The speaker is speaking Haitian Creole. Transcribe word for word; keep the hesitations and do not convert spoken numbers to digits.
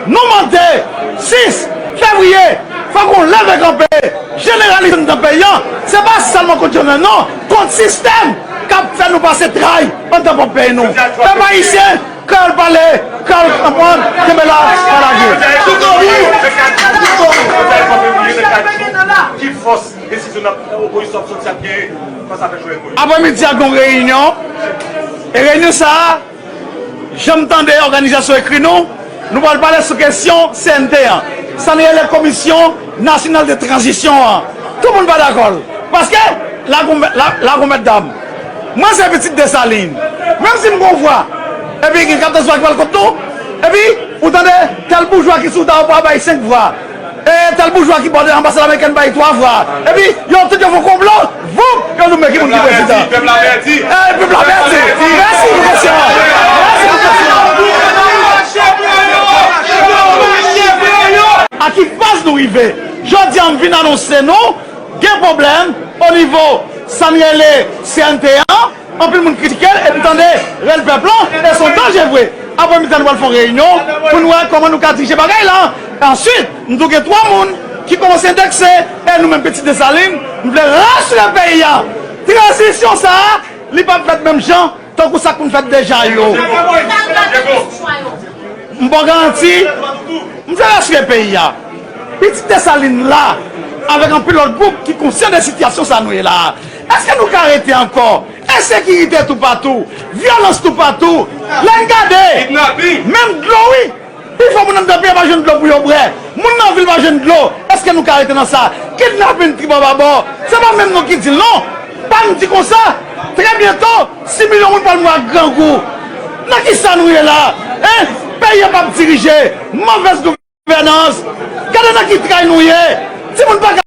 Nou mande, sis fevriye, fòk yon leve kanpe jeneralize anndan peyi a. Se pa sèlman kont Jovenel non, kont sistèm k ap fè nou pase tray anndan pwòp peyi nou. Pèp ayisyen, kreyòl pale, kreyòl konprann, kenbe la, pa lage. Ki fòs desizyon nan opozisyon ap sòti ap genyen fas avèk Jovenel Moïse? Apremidi a, gen yon reyinyon. E reyinyon sa a, jan m tande òganizasyon ekri nou, nou pral pale sou kesyon C N T an. Sa n rele Komisyon Nasyonal de Tranzisyon an. Tout moun pa dakò l. Paske, la gon, la, la gon mèt dam. Mwen se pitit Desalin. Menm si m gon vwa, epi gen katòz vwa ki pral kont nou, epi ou tande tèl boujwa ki sou ta, ou pral bay senk vwa. E tèl boujwa ki bò de anbasad amerikèn bay twa vwa. Epi, yo tout yo fè konplo, voup, yo nou men ki moun ki prezidan. Pèp la pèdi. E, pèp la pèdi. Mèsi pou kesyon an. Mèsi pou kesyon an. A ki faz nou rive? Jodi a, m vin anonse nou, gen pwoblèm o nivo sa n rele C N T an. Anpil moun kritike l, epi m tande rèl pèp lan, e se yon danje vre. Apremidi a, nou pral fè yon reyinyon pou n wè kòman nou ka dirije bagay la. E answit, m tou gen twa moun ki kòmanse endekse, e nou menm pitit Desalin, m vle rasire peyi a. Tranzisyon sa a, li p ap fèt menm jan tankou sa k konn fèt deja yo. M ba w garanti, m vle rasire peyi a. Pitit Desalin la, avèk anpil lòt gwoup ki konsyan de sitiyasyon sa nou ye la a. Èske nou ka rete ankò? Ensekirite toupatou, vyolans toupatou. Lè n gade, menm dlo, wi. Pifò moun anndan peyi a pa jwenn dlo pou yo bwè. Moun nan vil pa jwenn dlo. Èske nou ka rete nan sa? Kidnapin tribò babò. Se pa menm nou ki di l non. Pa n di konsa. Trè byento, sis milyon moun pral mouri ak grangou. Nan ki sa nou ye la? Hein? Peyi a p ap dirije. Movèz gouvènans. Gade nan ki tray nou ye. Timoun pa ka